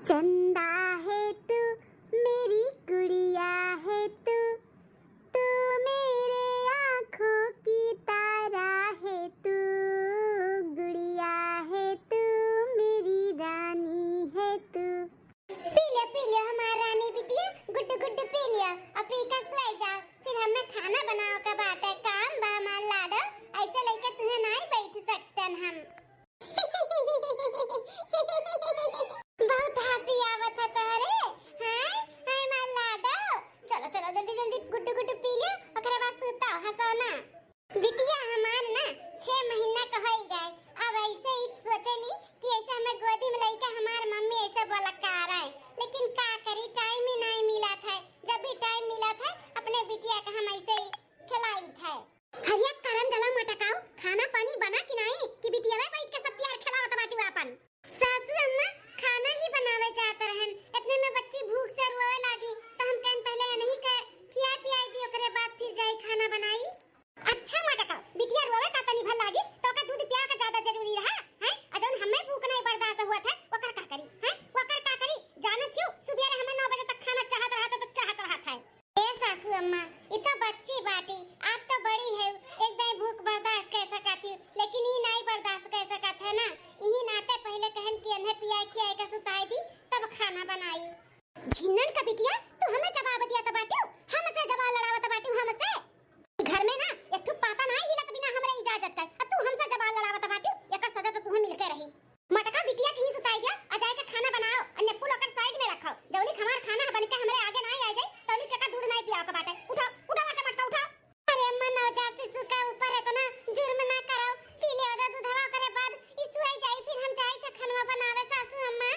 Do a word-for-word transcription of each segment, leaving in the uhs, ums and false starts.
चंदा है तू, मेरी गुड़िया है तू, तू मेरे आँखों की तारा है तू, गुड़िया है तू, मेरी रानी है तू। पी लिया, पी लिया हमार रानी बिटिया, गुड्डू गुड्डू पी लिया। अब पी के सोई जाओ, फिर हमें खाना बनाओ के बाटे, काम बा हमार लाडो, ऐसे लइके तुहें नाहीं बैठ सकतन हम। बहुत हँसी आवत है तोहरे, हाँ? हाँ, हमार लाडो। चलो, चलो, जल्दी, जल्दी गुड्डू, गुड्डू पी लियो, ओकरे बाद सुताओ, हँसाओ ना। बिटिया हमार ना छह महीना का होई गए, अब ऐसे ही सोचेली कि ऐसे हमें गोदी में लइके हमार मम्मी ऐसे बोला का रहे, लेकिन का करी, टाइम ही नहीं मिला था। जब भी टाइम मिला था, अपने बिटिया का हम ऐसे ही खिलाई था। हरिया करम जला मटकाओ, खाना पानी बना कि नाई कि बिटिया बैठ के सब तियार खिलावत बाटी आपन। सासू अम्मा, खाना ही बनावे जात रहन, इतने में बच्ची भूख से रोवे लागी, तो हम कहन पहले इन्हीं के खिया पियाई दी, ओकरे बाद फिर जाई खाना बनाई। अच्छा मटका, बिटिया रोवे का तनी भर लागी, तो का दूध पिया का ज्यादा जरूरी रहा, हैं? आ जौन हमें भूख नहीं बर्दाश्त हुआ था, ओकर का करी, हैं? ओकर का करी? जानत हियो, सुबेरे हमें नौ बजे तक खाना चाहत रहा था, तो चाहत रहा था। ए सासू अम्मा, ई तो बच्ची बाटी, आप तो बड़ी है, एक दाई भूख बर्दाश्त कर सकत ही, लेकिन ई नाई बर्दाश्त कर सकत है ना। इही नाते पहले कहन कि इन्हें पियाई खियाई के सुताई दी, तब खाना बनाई। झिन्नन का बिटिया, तू हमें जवाब दिया त बाटियो, हमसे जवाब लड़ावत बाटियो हमसे। घर में ना एक ठो पाता नाई हिलत बिना हमरे इजाजत का, आ तू हमसे जवाब लड़ावत बाटियो, एकर सजा तो तुहें मिलके रही। मटका बिटिया के ही सुताई दिया, आ जाए के खाना बनाओ, आ नेपुल ओकर साइड में रखो। जौली हमार खाना बन के हमरे आगे ना आ जाए, तौली के का दूध नहीं पियाओ के बाटे। उठाओ, उठाओ वहाँ से मटका, उठाओ। अरे अम्मा, नवजात शिशु के ऊपर इतना जुर्म ना करो, पी ले ओदा दूधवा, ओकरे बाद ई सुआई जाई, फिर हम जाई थे खानवा बनावे, सासू अम्मा।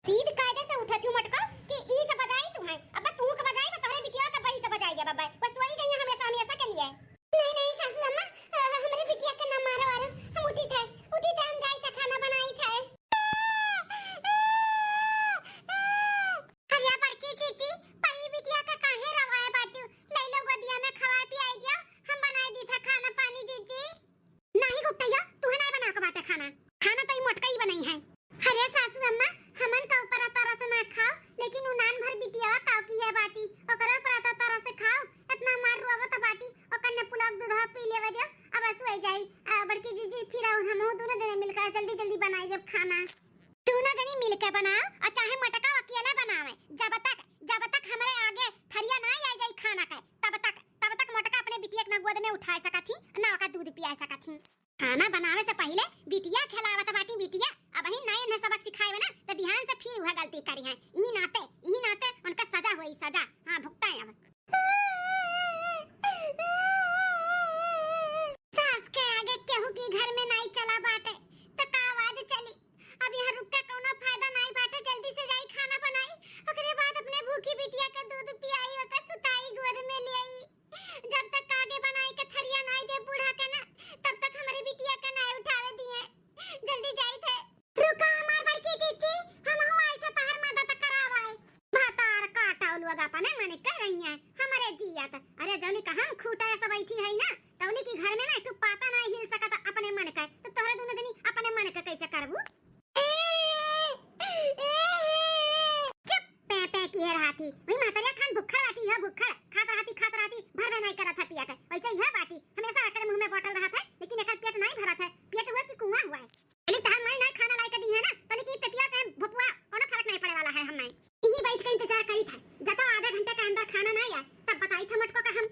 सीध कायदे से उठत हूँ मटका कि ई से बजाई तू है, अब तू के बजाई, मैं तोहरे बिटिया के बही से बजाई दे, बाबा, बस वही जाइए हमरे स्वामी ऐसा के लिए। नहीं, नहीं, सासू अम्मा, अ, हमरे बिटिया के ना मारो, और हम उठी थे, उठी थे, हम जाई थे, खाना बनाई थे। अरे बड़की जीजी, परी बिटिया के काहे रवाए बाटू? ले लो गोदिया में, खवाए पियाई दिया, हम बनाई दी थे खाना पानी जीजी। नाही गुप्तैया, तुहे नाही बनावे के बाटे खाना। खाना तो ई मोटका ही बनाई है। अरे सासू अम्मा, हमन का ऊपर तरह से ना खाओ, लेकिन उ नान भर बिटिया काव की है बाटी, ओकरे ऊपर तरह से खाओ। इतना मार रोवत बाटी, ओकर ने पुलाव दूधवा पी लेवे दे, अब असु आई जाई। आ, बड़की जीजी, फिर आओ, हम दोनों जने मिलकर जल्दी जल्दी बनाई जब खाना। दोनों जनी मिलके बनाओ, और चाहे मोटका अकेले बनावे, जब तक, जब तक हमरे आगे थरिया ना आ जाई खाना के, तब तक, तब तक मोटका अपने बिटिया के ना गोद में उठा सकत ही, ना ओका दूध पिया सकत ही। खाना बनावे से पहिले बिटिया खिलावत बाटी बिटिया। अबहिन नए नए सबक सिखाए ना, तो बिहान से फिर वह गलती करी है। इही नाते, इही नाते उनका सजा होई, सजा। हाँ, भुगता है अब। सास के आगे केहू की घर में नाई चला बाटे, तो का आवाज चली? अब यहाँ रुक के कौनो फायदा नाई बाटे, जल्दी से जाई खाना बनाई, ओकरे बाद अपने भूखी बिटिया के दूध पियाई, ओकर सुताई, गोद में लियाई। जब तक आगे बनाई के थरिया नाई दे बूढ़ा के ना, तब तक हमरे बिटिया के नाई उठावे दिए। जल्दी जाई थे। रुका हमार बड़की जीजी, हमहू आई थे तहर मदद करावे। भातार काटा लोग अपने मन के रही है, हमरे जियत। अरे जौली का हम खूटा ऐसा बैठी है ना, तौली की घर में ना एक ठो पाता ना हिल सकत अपने मन के, तो तोहरे दोनों जनी अपने मन के कैसे करबू? चुप, पे पे किहे रहत ही। वही महतरिया खान भुक्खड़ रहती है, भुक्खड़। खात रहती, खात रहती, भरबे नहीं करत है पिया के। वैसे ही है बाटी, हमेशा एकरे मुंह में बोतल रहत है, लेकिन एकर पेट नहीं भरत है। पेट हुआ कि कुआं हुआ है। लेकिन तहर माई नहीं खाना लाई के दी है ना, तो लेकिन पेटिया से भुपुआ कोनो फर्क नहीं पड़े वाला है। हम नहीं यही बैठ के इंतजार करी था, जब आधे घंटे के अंदर खाना नहीं आया, तब बताई था मटको का हम।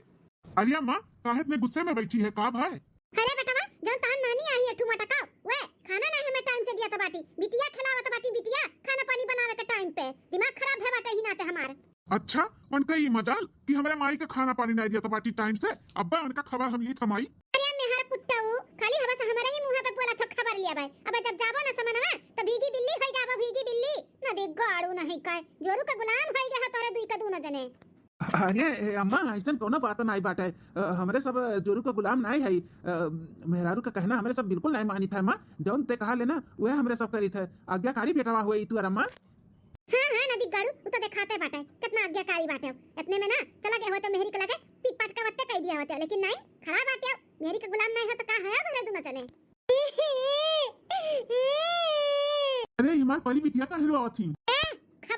अरे अम्मा, काहे इतने गुस्से में बैठी है, का भाई? अरे बेटवा, जौन तहर नानी आई है ठू मटका, वे खाना ना हमें टाइम से दिया त बाटी, बिटिया खिलावत बाटी, बिटिया खाना पानी बनावे के टाइम पे। दिमाग खराब है बाटे ही नाते हमार। अच्छा, उनका ई मजाल कि हमरे माई के खाना पानी नहीं दिया त बाटी टाइम से। अब्बा उनका खबर हम ली थमाई। अरे मेहर पुट्टऊ, खाली हवा से हमारे ही मुंह पे बोला था खबर लिया भाई। अब जब जाबो ना समनवा, तो भीगी बिल्ली हो जाबो, भीगी बिल्ली। ना दे गाड़ू नहीं काय, जोरू का गुलाम हो गया है तोरे दुई का दोनों जने। अरे, ए, अम्मा, अइसन कौनो बात नाई बाटे। अ, हमरे सब जोरू के गुलाम नाई है। अ, मेहरारू का कहना हमरे सब बिल्कुल नाई मानित है, अम्मा। जौन ते कहा लेना, वह हमरे सब करित है। आज्ञाकारी बेटवा हुए ई तू, अरे अम्मा। हाँ, हाँ, नदी गाड़ू, उ तो देखाते बाटे, कितना आज्ञाकारी बाटे। इतने में ना, चला गया हुआ तो मेहरी के लगे, पीट पाट के वत्ते कह दिया होते, लेकिन नाई, खड़ा बाटे। मेहरी के गुलाम नाई हो तो का है तोरे दोनों जने? अरे, हमार परी बिटिया काहे रोवत ही? ए, खा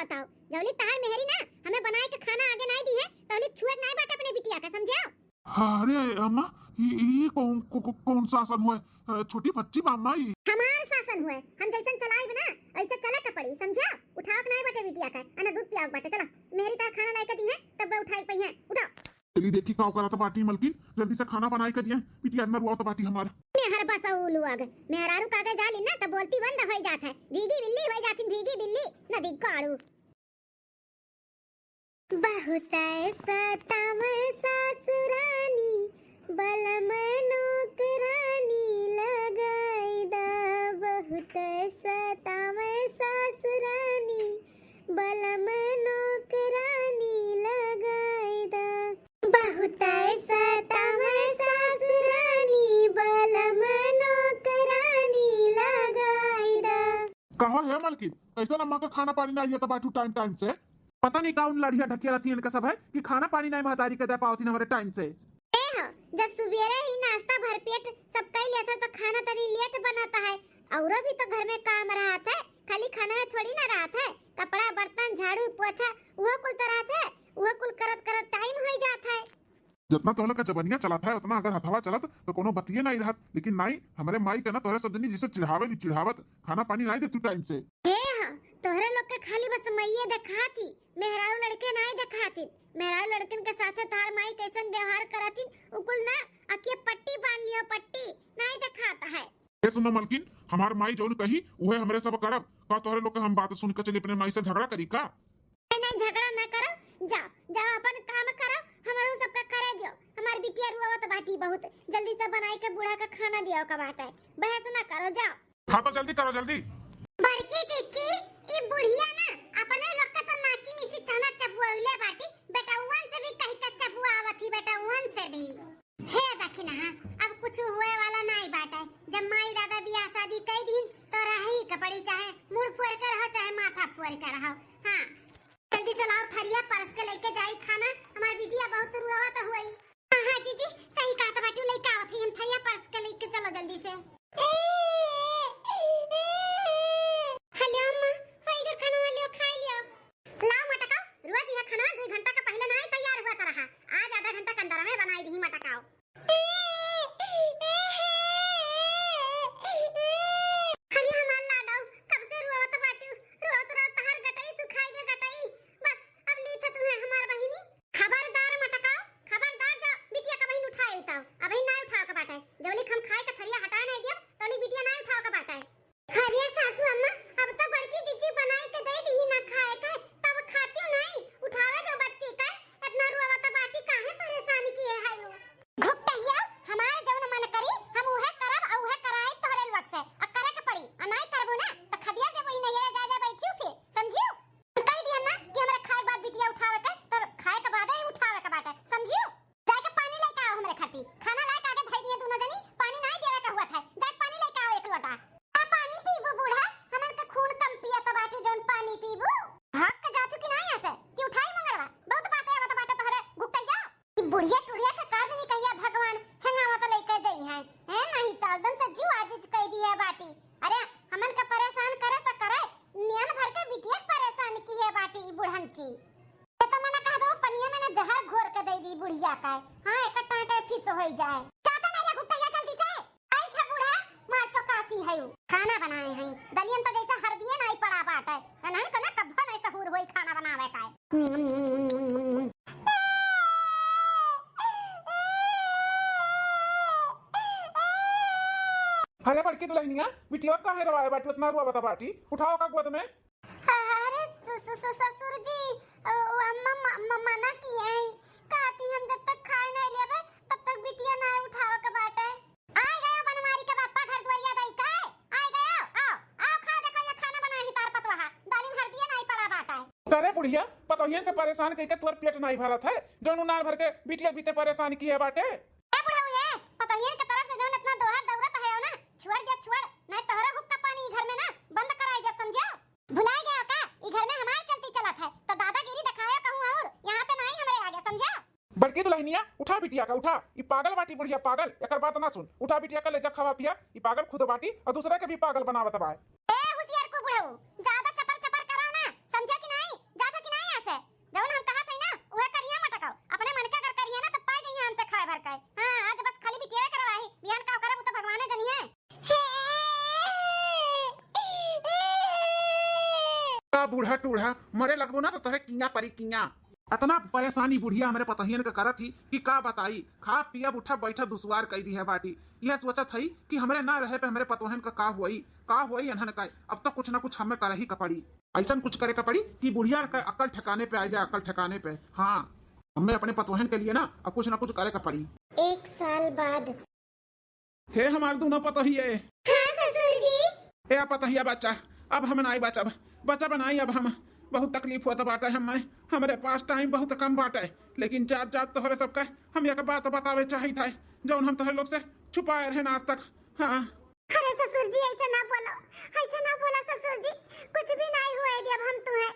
बताओ, जौली तहार मेहरी ना हमें बनाए के खाना आगे नाई दी है, तौली छुए नाई बाटे अपने बिटिया का, समझ्यो? अरे अम्मा, ई, ई कौन, कौ-, कौ-, कौन शासन हुआ? अ, छोटी बच्ची बा अम्मा ई। हमार शासन हुआ, हम जैसन चलाइब ना, ऐसे चले के पड़ी, समझ्यो? उठाओ के नाई बाटे बिटिया का, अना दूध पियाओ के बाटे, चला, मेहरी तार खाना लाए के दी है, तब उठाए के पइहे, उठाओ। चली देखी का करत बाटी मलकिन, जल्दी से खाना बनाए के दिया, बिटिया अंदर हुआ तो बाटी हमार। मेहर बसऊ लोग, मेहरारू का आगे जाली ना, त बोलती बंद होई जात है, भीगी बिल्ली होई जाती, भीगी बिल्ली, नदी काड़ू। बहुत सतावे सासुरानी, बलम नौकरानी लगाई दा। बहुत सतावे सासुरानी, बलम नौकरानी लगाई दा। बहुत सतावे सासुरानी, बलम नौकरानी लगाई दा। कहो हे मलकिन, कैसन अम्मा का खाना पानी ना आइए तो बाटू टाइम टाइम से? पता नहीं कौन लड़िया ढकिया रहती इनका सब है कि खाना पानी नहीं महतारी के दे पावती हमारे टाइम से। ए हो, जब सुबेरे ही नाश्ता भरपेट सब कई लेता तो खाना तनी लेट बनता है, औरो भी तो घर में काम रहत है, खाली खाना में थोड़ी ना रहत है, कपड़ा बर्तन झाड़ू पोछा उहो कुल तो रहत है, उहो कुल करत करत टाइम होई जात है। जतना तोहरे लोग के जबनिया चलत है, उतना अगर हथवा चलत, तो कोनो बतिये नाई रहत। लेकिन नाई, हमरे माई के ना तोहरे सब जनी जैसे चिढ़ावे ली, चिढ़ावत, खाना पानी नाई देतू टाइम से। हे हाँ, तोहरे लोग के खाली बस मइये देखाती, मेहरारू लड़के नाई देखाती। मेहरारू लड़कन के साथे तोहार माई कैसन व्यवहार करती, उ कुल ना, अखिए पट्टी बांध लियो, पट्टी, नाई देखात है। ए सुनो मलकिन, हमार माई जौन कही, उहे हमरे सब करब। का तोहरे लोग के हम बात सुन के चली अपने माई से झगड़ा करी का? नहीं, नहीं, झगड़ा ना करो, जाओ, जाओ, अपन काम करो, हमरो सबका करे दियो। हमार बिटिया रुआवत बाटी बहुत, जल्दी से बनाई के बूढ़ा का खाना दियो का बाटे, बहस ना करो, जाओ। हाँ, तो जल्दी करो, जल्दी। बड़की चिच्ची, ई बुढ़िया ना अपने लोग के तो नाकी में से चना चबुआइले बाटी, बेटउवन से भी कही के चबुआवत ही, बेटउवन से भी। हे दखिनहा, अब कुछ हुए वाला नाई बाटे। जब माई दादा बियाह शादी कई दिन तो रही के पड़ी, चाहे मुड़ फोर के रहो, चाहे माथा फोर के रहो। हाँ, जल्दी से लाओ थरिया परस के लेके जाई खाना, हमार बिटिया बहुत रुआवत हुई। हाँ, हाँ जीजी, सही कहत बाटू, लेके आवत ही हम, थरिया परस के लेके चलो जल्दी से। हेलो अम्मा, होई गे खाना, लियो, खाई लियो। लाओ मटकाओ, रोज यह खाना दुई घंटा का पहिले नाई तैयार हुआ त रहा, आज आधा घंटा के अंदर में बनाई दी मटकाओ। अरे हमार लाडो, कब से रोवत बाटू, रोवत रोवत तहार गटई सुखाई गे गटई। बस अब लीथ तू है हमार बहिनी। खबरदार मटकाओ, खबरदार जा बिटिया का बहिन उठाए उताओ, अबही ना उठाओ के बाटे। जौलिक हम खाए के थरिया हटाए नहीं दियो, तौलिक बिटिया ना उठाओ के बाटे। अरे सासू अम्मा, अब तो बड़की जीजी बनाई के दे दी ना खाए के, तब खातियो नहीं। उठावे दो बच्ची का, इतना रोवत बाटी काहे परेशान किए है हो? घुटैया, हमार जौन मन करी, हम उहे करब अउ उहे कराइब तोहरे लोग से। अ करे के पड़ी, अ नाई करबू ना, त खदिया देबो ही नहीं, जा, जा बैठियो फिर, समझियो? हम कह दिया ना कि हमरा खाए के बाद बिटिया उठावे के, त खाए के बादे ही उठावे के बाटे, समझियो? जाके पानी लेके आओ हमरे खातिर। खाना लाके आगे धई दिए दोनों जनी, पानी नाई देवे के हुआ था। जाके पानी लेके आओ एक लोटा। का पानी पीबू बूढ़ा? हमन के खून कम पियत बाटू जौन पानी पीबू? भाग के जातू कि नाई ऐसे कि उठाई मंगरवा? बहुत बातें आवत बाटे तोहरे घुटैया। ई बुढ़िया टुढ़िया के काज नहीं कहिया भगवान हेंगावत लेके जई हैं। हैं नहीं तो एकदम से जीव आजिज कई दिए बाटी। अरे हमन के परेशान करे त करे, नियन भर के बिटिया के परेशान किहे बाटी ई बुढ़ंची। ये तो मना कहा दो, पनिया में ना जहर घोर के दे दी बुढ़िया का। हाँ, एक टाँटे फिस होई जाए। जाता नहीं ला घुटैया जल्दी से। आई था बूढ़ा, मार चौकासी है उ। खाना बनाए हैं, दलियन तो जैसे हरदिये नाई पड़ा बाटे। अनहन को ना कब्बो नहीं सहूर होई खाना बनावे का। अरे बड़की दुल्हनिया, बिटिया काहे रोवाए बाटी, उतना रोवा बता बाटी, उठाओ का गोद में। अरे स-, स-, स-, ससुर जी, अ, अम्मा म-, म-, मना किए हैं। कहती हम जब तक खाए नहीं लेबे, तब तक बिटिया ना उठावे के बाटे। आ गयो बनवारी के बापा घर दुआरिया दई के। आ गयो, आओ, आओ खा देखो ये खाना बनाए ही तार पतवाहा। दाली में हरदिया नहीं पड़ा बाटे। करे बुढ़िया, पतोहियन के परेशान कइके तोर पेट नहीं भरत है, जौन उनार भर के बिटिया बीते परेशान किहे बाटे। ए बुढ़ऊ ये, पतोहियन के तरफ से जौन इतना दोहर दौरत है ना, छोड़ दे, छोड़, नहीं तोहरे हुक्का पानी घर में ना बंद कराई दे, समझ्यो? भुलाए गया का? ई घर में हमार चलती चलत है, तो दादागिरी दिखाया कहूँ और यहाँ पे नहीं हमरे आगे, समझा? बड़की दुल्हनिया, उठा बिटिया का, उठा। ई पागल बाटी बुढ़िया, पागल। एकर बात ना सुन, उठा बिटिया का, ले जा खवा पिया। ई पागल खुद बाटी और दूसरा के भी पागल बनावत बा। ए हुसियार को बुढ़ऊ, ज्यादा चपर चपर करा ना, समझा कि नहीं? अब बूढ़ा टूढ़ा मरे लगबो ना तो तोहरे किया परी किया। अतना परेशानी बुढ़िया हमरे पतोहियन के करत ही कि का बताई, खा पिया उठा बैठा दुश्वार कई दी है बाटी। यह सोचत हई कि हमरे ना रहे पे हमरे पतोहन का का हुई, का हुई अनहन का। अब तो कुछ ना कुछ हमें करही का पड़ी, ऐसन कुछ करे का पड़ी कि बुढ़िया का अकल ठिकाने पे आ जाए, अकल ठिकाने पे। हाँ, हमें अपने पतोहन के लिए ना अब कुछ ना कुछ करे का पड़ी। एक साल बाद। हे हमार दोनों पतोहिए। हाँ ससुर जी। हे पतोहिया बच्चा, अब हम नाई बचब, बचब नाई अब हम। बहुत तकलीफ होत बाटे हमें, हमरे पास टाइम बहुत कम बाटे, लेकिन जात जात तोहरे सबके हम एक बात बतावे चाहित है, जौन हम तोहरे लोग से छुपाए रहन आज तक। हाँ। अरे ससुर जी, ऐसे ना बोलो, ऐसे ना बोला ससुर जी, कुछ भी नाई हुए दियब हम तुम्हें।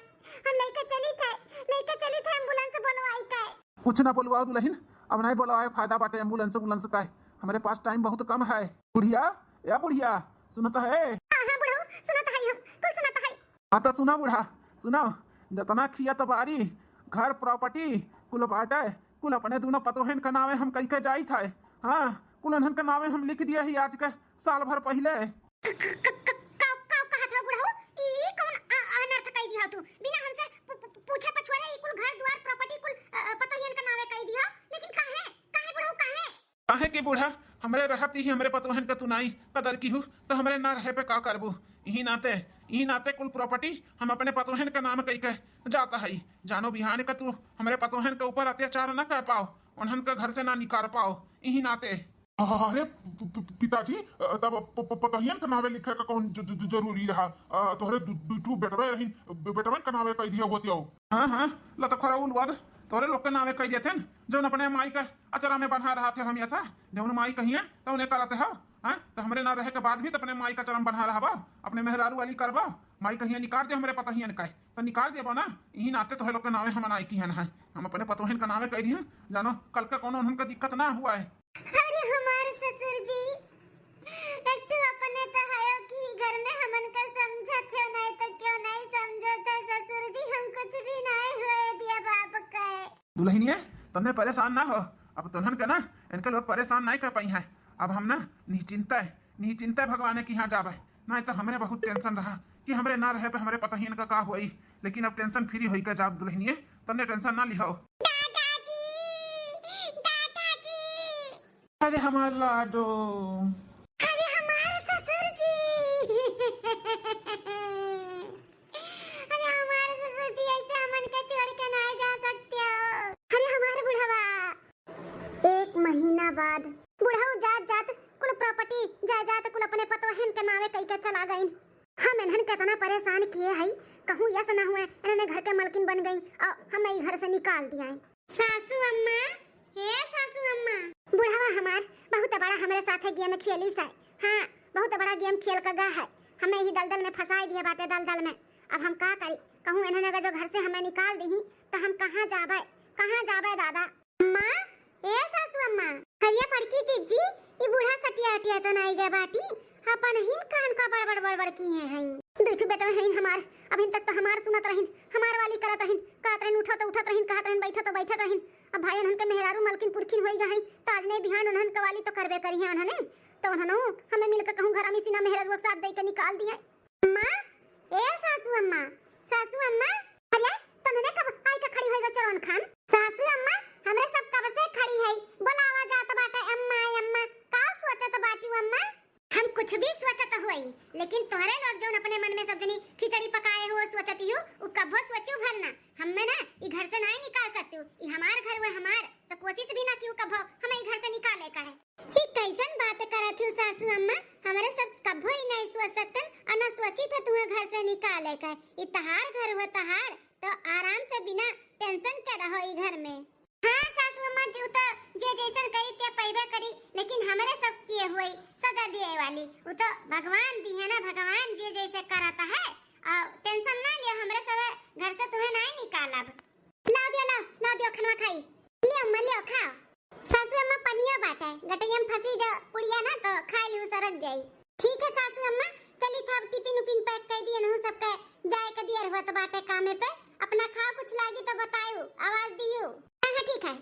हम लइके चलित है, लइके चलित है, एम्बुलेंस बोलवाई के। कुछ ना बोलवाओ दुलहिन, अब नाई बोलवाए फायदा बाटे एम्बुलेंस उम्बुलेंस का। हमरे पास टाइम बहुत कम है। बुढ़िया, ए बुढ़िया, सुनत है? हाँ, हाँ बुढ़ऊ, सुनत है हम, कुल सुनत है। हाँ तो सुना बूढ़ा, सुना, जतना खिया तबारी, घर प्रॉपर्टी, कुल बाटे, कुल अपने दोनों पतोहन का नावे हम कई के जाइत है। हाँ, कुल उन्हन का नावे हम लिख दिया ही आज के साल भर पहिले। क-, क-, क-, क-, का, का कहत हो बुढ़ऊ? ई, ई कौन अ-, अनर्थ कई दिया तू? बिना हमसे पू-, पू-, पूछे पछुआरे ई कुल घर दुआर प्रॉपर्टी कुल, अ, अ, पतोहियन का नावे कई दिया। लेकिन काहे? काहे बुढ़ऊ, काहे? काहे कि बूढ़ा, हमरे रहत ही हमरे पतोहन का तू नाई कदर किहू, तो हमरे ना रहे पे का करबू? इही नाते, इही नाते कुल प्रॉपर्टी हम अपने पतोहन का नाम कई के जाता है। जानो बिहान का तू हमरे पतोहन के ऊपर अत्याचार ना कर पाओ, उन्हन के घर से ना निकाल पाओ, इही नाते। अरे प-, प-, पिताजी, अ, तब प-, प-, पतोहियन के नावे लिखे का कौन ज-, ज-, ज-, जरूरी रहा? अ, तोहरे दु-, दु-, दू बेटवे रहिन, बेटवन के नावे कई दिया होतियो। हाँ, हाँ, लतखोरा उलवाद, तोहरे लोग के नावे कई देते न, जौन अपने माई के अचरा में बन्हा रहत हो हमेशा, जौन माई कहिए तो उन्हें करत हो, हाँ? तो हमरे ना रहे के बाद भी तो अपने माई का अचरा में बन्हा रहबा, अपने मेहरारू वाली करबा, माई कहिए निकाल दे हमरे पतोहियन का, तो निकाल देबा ना, इही नाते तोहरे लोग के नावे हम नाई किहन है, हम अपने पतोहन का नावे कई दिहन, जानो कल का कौनो उन्हन का दिक्कत ना हुआ है। अरे हमार ससुर जी, एक ठो अपने तो हयो कि घर में हमन का समझत हो, नहीं तो क्यों नहीं समझो था ससुर जी, हम कुछ भी नहीं हुए दिया बाप का। दुलहिनिया, तन्ने परेशान ना हो, अब तोहन के ना इनके लोग परेशान नहीं कर पाई हैं। अब हम ना निश्चिंता है, निश्चिंता भगवान के यहाँ जाबे, नहीं तो हमरे बहुत टेंशन रहा कि हमरे ना रहे पे हमरे पतोहियन का का होई, लेकिन अब टेंशन फ्री होई का जाब दुलहिनिया, तन्ने टेंशन ना लिहो। दादाजी, दादाजी। अरे हमार लाडो। अरे हमार ससुर जी। अरे हमार ससुर जी, ऐसे हमन के छोड़ के ना जा सकते हो। अरे हमार बुढ़वा। एक महीना बाद बुढ़ऊ जात जात कुल प्रॉपर्टी जायदाद कुल अपने पतोहन के नावे कई के चला गइन। हम इन्हन केतना परेशान किए हई, कहूँ यस न हुए, इन्हने घर के मलकिन बन गई और हमें ई घर से निकाल दिया है। सासू अम्मा, हे सासू अम्मा। बुढ़वा हमार बहुत बड़ा हमरे साथे गेम खेली से। हाँ, बहुत बड़ा गेम खेल के गा है, हमें यही दलदल में फंसाई दिए बाटे, दलदल में। अब हम का करी, कहूँ इन्हने अगर जो घर से हमें निकाल दी तो हम कहाँ जाबे, कहाँ जाबे दादा? अम्मा, ए सासू अम्मा। अरे बड़की जिज्जी, ई बूढ़ा सटिया हटिया तो नहीं गए बाटी, अपन हिन कान का बड़बड़ बड़बड़ किए हैं। दू ठो बेटवा हैं हमार, अभिन तक तो हमार सुनत रहिन, हमार वाली करत रहिन, कहत रहिन उठो तो उठत रहिन, कहत रहिन बैठो तो बैठत रहिन। अब भाई उन्हन के मेहरारू मलकिन पुरखिन होई गए हैं, तो आज नहीं बिहान उन्हन के वाली तो करबे करी है उन्हने, तो उन्हनो हमें मिलके कहूँ घर में सीना मेहरारू के साथ दे के निकाल दिए। अम्मा, ए सासू अम्मा, सासू अम्मा। अरे, तोहने कब आई के खड़ी होई गो चोरन खान? सासू अम्मा, हमरे सब कब से खड़ी है, बोलावा जात बाटे अम्मा, अम्मा। का सोचत बाटी अम्मा? हम कुछ भी सोचत होई, लेकिन तोहरे लोग जौन अपने मन में सब जनी खिचड़ी पकाए हो, सोचती हो, उ कभो सोचू भर ना। हमें ना ई घर से नाई निकाल सकती हो, ई हमार घर हुए हमार, तो कोशिश भी ना कियो कभो हमें ई घर से निकाले का है। ई कैसन बात करत हो सासू अम्मा? हमरे सब कभो ही नहीं सोच सकतन और ना सोची थे तुम्हें घर से निकाले का। ई तहार घर हुआ तहार, तो आराम से बिना टेंशन के रहो ई घर में। हाँ सासू अम्मा जी, उ तो जे जैसन करी ते पैबे करी, लेकिन हमरे सब किए हुए सजा दिए वाली उ तो भगवान दी है ना, भगवान जे जैसे करता है। और टेंशन ना लियो, हमरे सब घर से तुम्हें नहीं निकालब। लाओ दियो, लाओ, लाओ दियो, खनवा खाई। लियो अम्मा, लियो, खाओ। सासू अम्मा, पनिया बाटे, गटैया में फंसी जा पुड़िया ना, तो खाई लियो, सरक जाई। ठीक है सासू अम्मा, चली था, अब टिफिन उफिन पैक कर दिए, नहु सबके जाए के दियर हुआ तो बाटे कामे पे। अपना खाओ, कुछ लागी तो बतायो, आवाज दियो। हाँ, हाँ, ठीक है।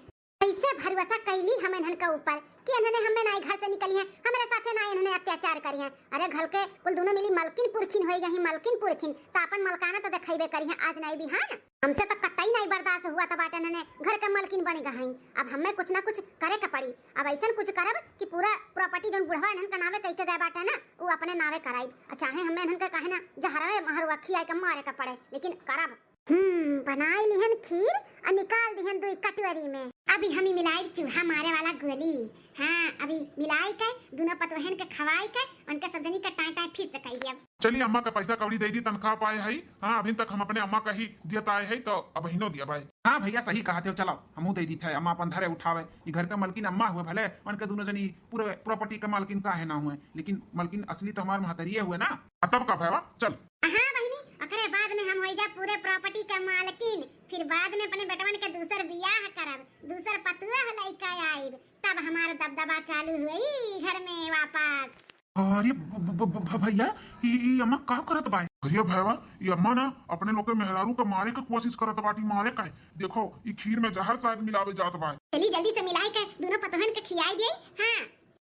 कैसे भरोसा कैली हम इन्हन के ऊपर कि इन्हने हमें नाई घर से निकली हैं, हमरे साथे नाई इन्हने अत्याचार करी हैं। अरे घर के कुल दोनों मिली मलकिन पुरखिन होई गई, मलकिन पुरखिन, त अपन मलकाना त देखइबे करी हैं आज नाई बिहान। हमसे त कतई नाई बर्दाश्त हुआ त बाटे, इन्हने घर के मलकिन बन गई। अब हमें कुछ ना कुछ करे के पड़ी। अब ऐसन कुछ करब कि पूरा property जौन बुढ़वा इन्हन के नावे कई के गए बाटे ना, उ अपने नावे कराई। आ चाहे हमें इन्हन के कहे ना जहरवे महरुआ खियाए के मारे के पड़े, लेकिन करब। हम्म, बनाई लिहन खीर और निकाल दिहन दुई कटोरी में। अभी हम ही मिलाई चूहा मारे वाला गोली। हाँ, अभी मिलाई के दोनों पतोहन के खवाई के उनके सब जनी के टाई टाई फिर से कही दिया। चली अम्मा का पैसा कौड़ी दे दी, तनख्वाह पाए हई। हाँ, अभी तक हम अपने अम्मा का ही दियत आए हई, तो अब हिनो दिया भाई। हाँ भैया, सही कहा थे, चलाओ, हमहू दे दी थे, अम्मा अपन धरे उठावे। ये घर का मालकिन अम्मा हुए भले, उनके दोनों जनी पूरे property का मालकिन काहे ना हुए, लेकिन मालकिन असली तो हमार महतरिये हुए ना। आ, तब का भैया, चल। हाँ बहिनी, ओकरे बाद में हम होई जा पूरे property का मालकिन, फिर बाद में अपने बेटवन के दूसर बियाह करब, दूसर पतुआ लइका आइब, तब हमार दबदबा चालू हुई घर में वापस। अरे भ-, भ-, भ-, भ-, भैया, ई, ई अम्मा का करत बाय? अरे भैया, ई अम्मा ना अपने लोग के मेहरारू के मारे के कोशिश करत बाटी, मारे का। देखो, ई खीर में जहर शायद मिलावे जात बाय। चली जल्दी से मिलाई के दोनों पतोहन के खियाई दे। हाँ,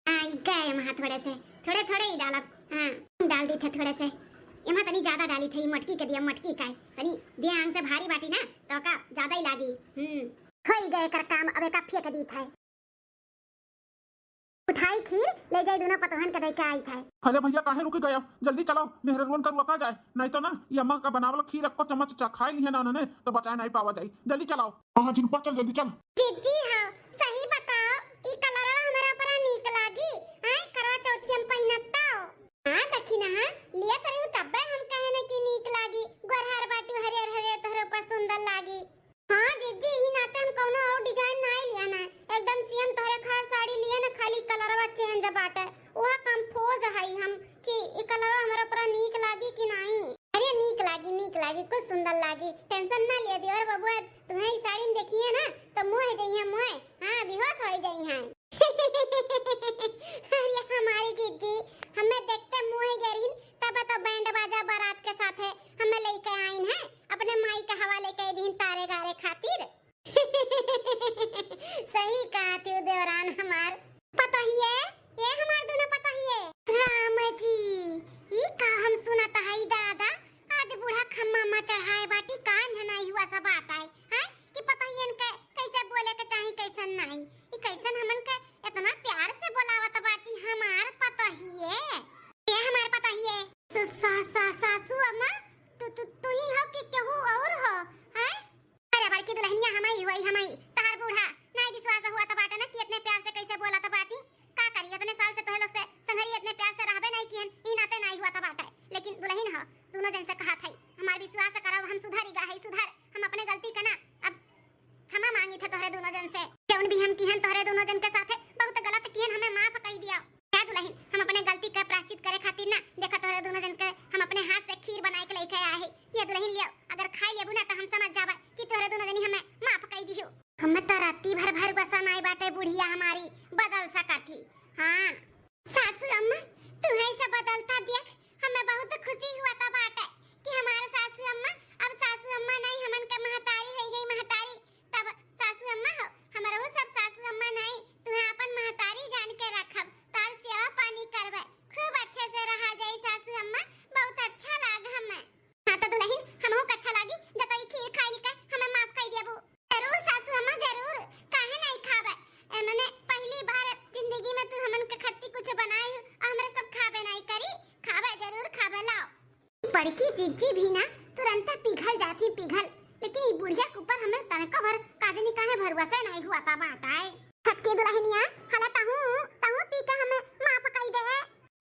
आई गए अम्मा, थोड़े से, थोड़े थोड़े ही डालब। हाँ, डाल दी थे थोड़े से। अम्मा तनी ज्यादा डाली थे, ई मटकी के दिया, मटकी का है। तनी दिया आंग से भारी बाटी ना, तो का ज्यादा ही लागी। हम्म, होई गए कर काम, अब एका फेंक दी थे। उठाई खीर, ले जाई दोनों पतोहन के दे के आई थे। अरे भैया, काहे रुक गया? जल्दी चलाओ, मेहररुअन का रुका जाए, नहीं तो ना ये अम्मा का बनावल खीर एको चम्मच चा खाई लिहे ना उन्होंने, तो बचाए नहीं पावा जाई। जल्दी चलाओ। हाँ, हाँ, झिनकुआ चल, जल्दी चल। जीजी हाँ, सही बताओ, ई कलरवा हमरा ऊपर नीक लागी? हैं, करवा चौथी हम पहिनब तो? हाँ, देखी ना, हाँ, लिया तरे तब्बे हम कहे ना कि नीक लागी, गोरहर बाटू हरियर हरियर तोहरे ऊपर सुंदर लागी। हाँ जीजी, ई नाते हम कौनो और design नाई लिया ना, एकदम same तोहरे खास साड़ी लिया ना, खाली कलरवा change बाटे। वह confuse हई हम कि ई कलरवा हमरा ऊपर नीक लागी कि नाई। अरे नीक लागी, नीक लागी, कुछ सुंदर लागी, tension ना लिया देवर बबुआ, तुम्हें ई साड़ी में देखिए ना तो मोह जइहे मोह, हाँ बेहोश हो जइहे। अरे हमारी जीजी, हमें देखते मोह गरीन, तब तो बैंड बाजा बारात के साथे हमें लेके आइन है, अपने माई के हवाले कह दीन तारे गारे खातिर। सही कहा थी देवरान हमार। पतोहिए, ए हमार दोनों पतोहिए। राम जी, ई का हम सुनत हई दादा, आज बूढ़ा खम्मा मा चढ़ाए बाटी, कान हनाई हुआ सब बात आए, हैं? कि पतोहियन के कैसे बोले के चाही, कैसन नहीं। ई कैसन हमन के इतना प्यार से बोलावत बाटी हमार पतोहिए। ए हमार पतोहिए। स-, सा-, सा-, सासू अम्मा, तू, तू, तू ही हो कि केहू और हो, हैं? अरे बड़की दुल्हनिया हमई हुई, हमई, तहार बूढ़ा नाई विश्वास हुआ त बाटे ना कि इतने प्यार से कैसे बोला त बाटी। का करी, इतने साल से तोहे लोग से संघरी इतने प्यार से रहबे नहीं किहन, ई नाते नाई हुआ त बाटे। लेकिन दुल्हन हो, दोनों जन से कहा थई, हमार विश्वास करब, हम सुधरी गा है, सुधर, हम अपने गलती के ना अब क्षमा मांगी थे तोहरे दोनों जन से। जौन भी हम किहन तोहरे दोनों जन के साथे बहुत गलत किहन, हमें माफ कई दिया। क्या दुल्हन, हम अपने गलती का प्रायश्चित करे खातिर ना, देखा तोहरे दोनों जन के हम अपने हाथ से खीर बनाए के लेके आए हैं। ये दुल्हन लियो, अगर खाई लेबू ना तो हम समझ जाबा कि तोहरे दोनों जनी हमें माफ कई दियो। हम तो राती भर भर बसन आई बाटे बुढ़िया हमारी बदल सकत ही। हाँ। सासू अम्मा, तू ऐसे बदलता देख हमें बहुत खुशी हुआ था बाटे कि हमारे सासू अम्मा अब सासू अम्मा नहीं, हमन के महतारी हो गई महतारी। तब सासू अम्मा हो, हमरो सब सासू अम्मा नहीं, तुम्हें अपन महतारी जान के रखब, तार सेवा पानी करबे, खूब अच्छे से रहा जाई सासू अम्मा, बहुत अच्छा लाग हमें। हाँ तो दुल्हन, हमहू के अच्छा लागी जब तो ई खीर खाइल के हमें माफ कर देबू। जरूर सासू अम्मा, जरूर, काहे नहीं खाबे? ए, मने पहली बार जिंदगी में तू हमन के खत्ती कुछ बनाई हो, हमरे सब खाबे नहीं करी, खाबे जरूर, खाबे, लाओ। बड़की जीजी भी ना तुरंत पिघल जाती, पिघल, लेकिन ई बुढ़िया के ऊपर हमें तनको भर काजनी काहे भरोसा नहीं हुआ था बात आए। छोटकी दुल्हनिया, हला तहू, तहू पी के हमें माफ कर दे।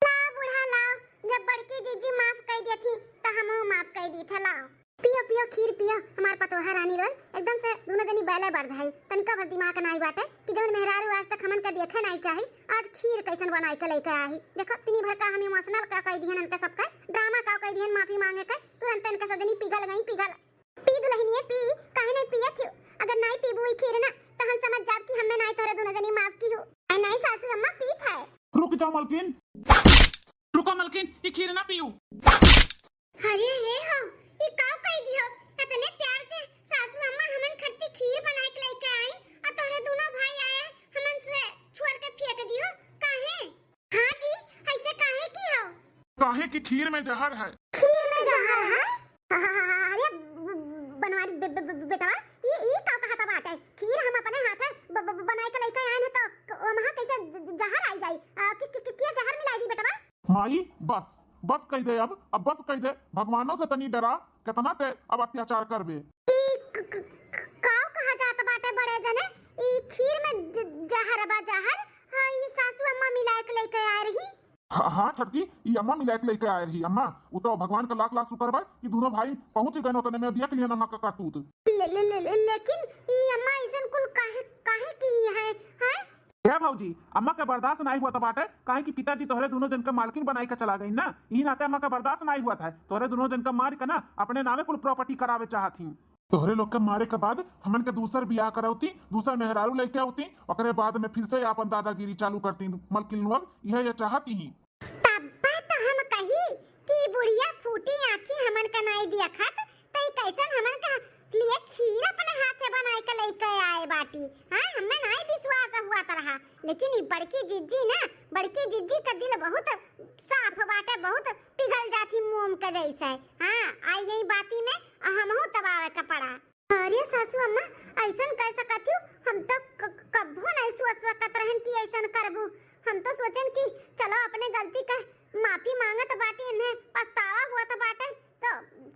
लाओ बूढ़ा लाओ, जब बड़की जीजी माफ कर देती तो हमहू माफ कर दी थे, लाओ। पियो, पियो, खीर पियो, हमार पतोहा रानी रोल, एकदम से दोनों जनी बैले बढ़ गई। तनिका भर दिमाग नाई बाटे कि जौन मेहरारू आज तक हमन के देखे नाई चाहिस, आज खीर कैसन बनाई के लेके आई। देखो, तिनी भर का हम emotional का कह दिहन इनके सबके, drama का कह दिहन, माफी मांगे के, तुरंत इनके सब जनी पिघल गई, पिघल। पी दुल्हनिए पी, काहे नहीं पियत हो? अगर नाई पीबू ई खीर ना, तो हम समझ जाब कि हमें नाई तोरे दोनों जनी माफ की हो। ऐ नाई सासू अम्मा पीत है। रुक जाओ मालकिन, रुको मालकिन, ई खीर ना पियो। अरे हे हो, ई का कह दियो? इतने प्यार से सासू अम्मा हमन खत्ती खीर बनाए के लेके आई, और तोहरे दोनों भाई ये कि खीर में जहर है। खीर में जहर है? अरे ब-, ब-, बनवारी बे-, बे-, बे-, बेटवा, ई, ई का कहत बाटे? खीर हम अपने हाथे ब-, ब-, ब-, बनाई के लइके आएन है तो क-, ओमहा कैसे ज-, ज-, जहर आई जाई? अ, कि, कि, कि, किया जहर मिलाई दी बेटवा? माई, बस, बस कह दे अब, अब बस कह दे। भगवानों से तनी डरा, कितना ते अब अत्याचार करबे। ई क-, क-, क-, काव कहा जात बाटे बड़े जने? ई खीर में ज-, जहर बा जहर। हाँ, ई सासू अम्मा मिलाए के लइके आए रही। हाँ, हाँ छोटकी, ई अम्मा मिलाए के लइके आए रही। अम्मा, उ तो भगवान का लाख लाख शुक्र बा कि दोनों भाई पहुँच गए ओतने में, देख लिहन अम्मा का करतूत। ले, ले, ले, ले, लेकिन ई अम्मा ऐसन कुल काहे, काहे की है, हैं? हे भौजी, अम्मा के बर्दाश्त नाई हुआ बाटे, काहे कि पिताजी तोहरे दोनों जन के मालकिन बनाई के चला गई ना, ई नाते अम्मा के बर्दाश्त नाई हुआ है। तोहरे दोनों जन के मार के ना अपने नामे कुल प्रॉपर्टी करावे चाहत ही। तोहरे लोग के मारे के बाद हमन के दूसर बियाह करौती, दूसर मेहरारू लइके औती, ओकरे बाद में फिर से आपन दादागिरी चालू करती मलकिन लोग, इहे ये चाहती ही। तब्बे तो हम कही कि बुढ़िया फूटी आँखी हमन के नाई देखत, त ई कैसन हमन के लिए खीर अपने हाथे बनाई के लइके आए बाटी। हाँ, हमें नाई विश्वास हुआ तरहा, लेकिन ई बड़की जिज्जी ना, बड़की जिज्जी का दिल बहुत साफ बाटे, बहुत पिघल जाती मोम के जैसे। हाँ, आई गई बाती में, आ हमहू दबावे का पड़ा। अरे सासू अम्मा, ऐसन कह सकत हूँ? हम तो क-, कब्बो नहीं सोच सकत रहन कि ऐसन करबू। हम तो सोचन कि चलो अपने गलती का माफी मांगत बाटी, इन्हें पछतावा हुआ तो बाटे, तो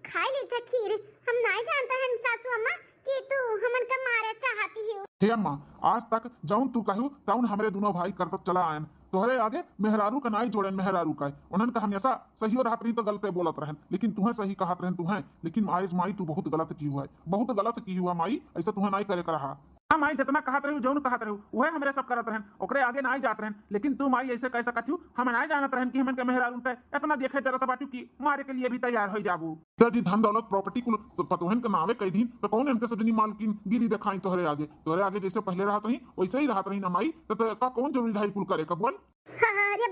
खाई ली थे खीर। हम नहीं जानते हैं सासू अम्मा कि तू हमन के मारे चाहती हो। हे अम्मा, आज तक जौन तू कहू तौन हमरे दोनों भाई करत चला आयन। तोहरे आगे मेहरारू का नाई जोड़न, मेहरारू का। उन्हन का हमेशा सहियो रहत रही तो गलते बोलत रहन, लेकिन तुहें सही कहत रहन तुहें। लेकिन आज माई तू बहुत गलत की हुआ है, बहुत गलत की हुआ माई, ऐसा तुहें नाई करे का रहा। हाँ माई, जितना कहत रहू, जौन कहत रहू, उहे हमरे सब करत रहन, ओकरे आगे नाई जात रहन। लेकिन तू माई ऐसे कह सकत हूँ, हम नाई जानत रहन कि हमन के मेहरारू ते इतना देखे जरत बाटू कि मारे के लिए भी तैयार हो जाबू। पिताजी धन दौलत प्रॉपर्टी कुल तो पतोहन के नावे कई दिन, तो कौन इनके से जनी मालकिन गिरी देखाई तोहरे आगे? तोहरे आगे जैसे पहले रहत रही, वैसे ही रहत रही ना माई, तो, तो का कौन जरूरी रहा कुल करे का बोल? हाँ, हाँ, अरे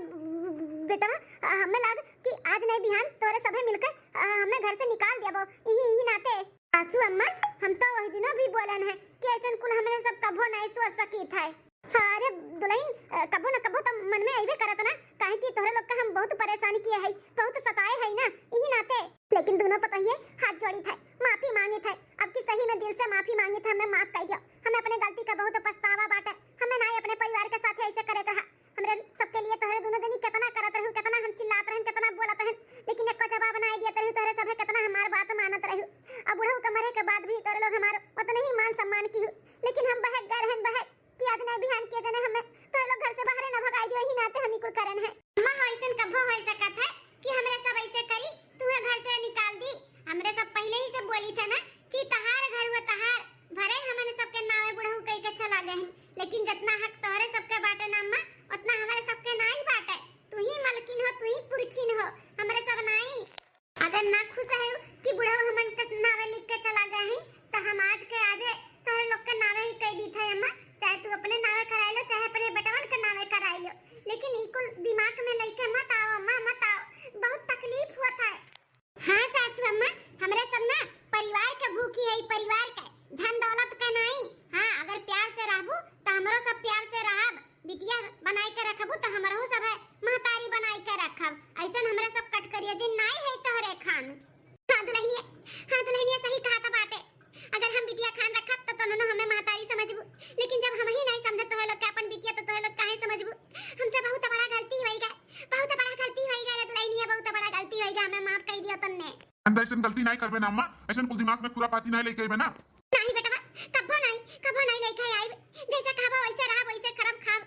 बेटवा, हमें लाग कि आज नहीं बिहान तोहरे सभे मिलकर, आ, हमें घर से निकाल देबो, यही, यही नाते। सासू अम्मा, हम तो वही दिनों भी बोलन है कि ऐसन कुल हमरे सब कभो नहीं सोच सकी थे। अरे दुल्हन, अ, कभो न कभो तो मन में अइबे करत ना, काहे कि तोहरे लोग का हम बहुत परेशान किए है, बहुत सताए है ना, यही नाते। लेकिन दोनों पतोहिए हाथ जोड़ी थे, माफी मांगी थे, अब की सही में दिल से माफी मांगी थे, हमें माफ कर दियो। हमें अपने गलती का बहुत पछतावा बाटे, हमें ना अपने परिवार के साथ ऐसे करे के रहा। हमरे सबके लिए तोहरे दोनों जनी कितना करत रहू, कितना हम चिल्लात रहन, कितना बोलत रहन, लेकिन एको जवाब ना दियत रहू। तोहरे सभे कितना हमार बात मानत रहू। अब बुढ़ऊ के मरे के बाद भी तोहरे लोग हमार उतने ही मान सम्मान की हो, लेकिन हम बहक गए रहन, बहक कि आज नहीं बिहान के जने हमें तोहरे लोग घर से बाहरे ना भगाई दियो, यही नाते हम ई कुल करन है। अम्मा हो ऐसन कभो हो सकत है कि हमरे सब ऐसे करी, तुहे घर से निकाल दी? हमरे सब पहले ही से बोली थे ना कि तहार घर हुआ तहार, भरे हमन सबके नावे बुढ़ऊ कह के चला गए हैं, लेकिन जितना हक तोहरे सबके बाटे ना अम्मा, उतना हमरे सबके नाई बाटे। तू ही मलकिन हो, तू ही पुरखिन हो, हमरे सब नाई। अगर ना खुश है कि बुढ़ऊ हमन के नावे लिख के चला गए हैं, तो हम आज के आजे तोहरे लोग के नावे ही कह दी थे अम्मा, चाहे तू अपने नावे कराई लो, चाहे अपने बेटवन के नावे कराई लो, लेकिन ई कुल दिमाग में लेके मत आओ अम्मा, मत आओ, बहुत तकलीफ हुआ था। हाँ सासू अम्मा, हमरे सब ना परिवार के भूखी है, परिवार के, धन दौलत के नहीं। हाँ, अगर प्यार से रहबू तो हमरो सब प्यार से रहब, बिटिया बनाई के रखबू तो हमरहू सब है महतारी बनाई के रखब। ऐसन हमरे सब कटकरिया जिन नाई है तोहरे खान। हाँ दुल्हनिया, हाँ दुल्हनिया, सही कहा तो बाटे। अगर हम बिटिया खान रखब तो तोहनो हमें महतारी समझबू, लेकिन जब हम ही नहीं समझे तोहे लोग के अपन बिटिया तो तोहे लोग काहे समझबू? हमसे बहुत बड़ा गलती होई गए, बहुत बड़ा गलती होई गए रे दुल्हनिया, बहुत बड़ा गलती होई गए, हमें माफ कर दियो तन्ने। आइंदा ऐसन गलती नहीं करबे ना अम्मा, ऐसन कुल दिमाग में खुरापाती नहीं लेके अइबे ना। नहीं बेटवा, कभो नहीं, कभो नहीं लेके आइब। जैसे कहबो वैसे रहब, वैसे करब खाब,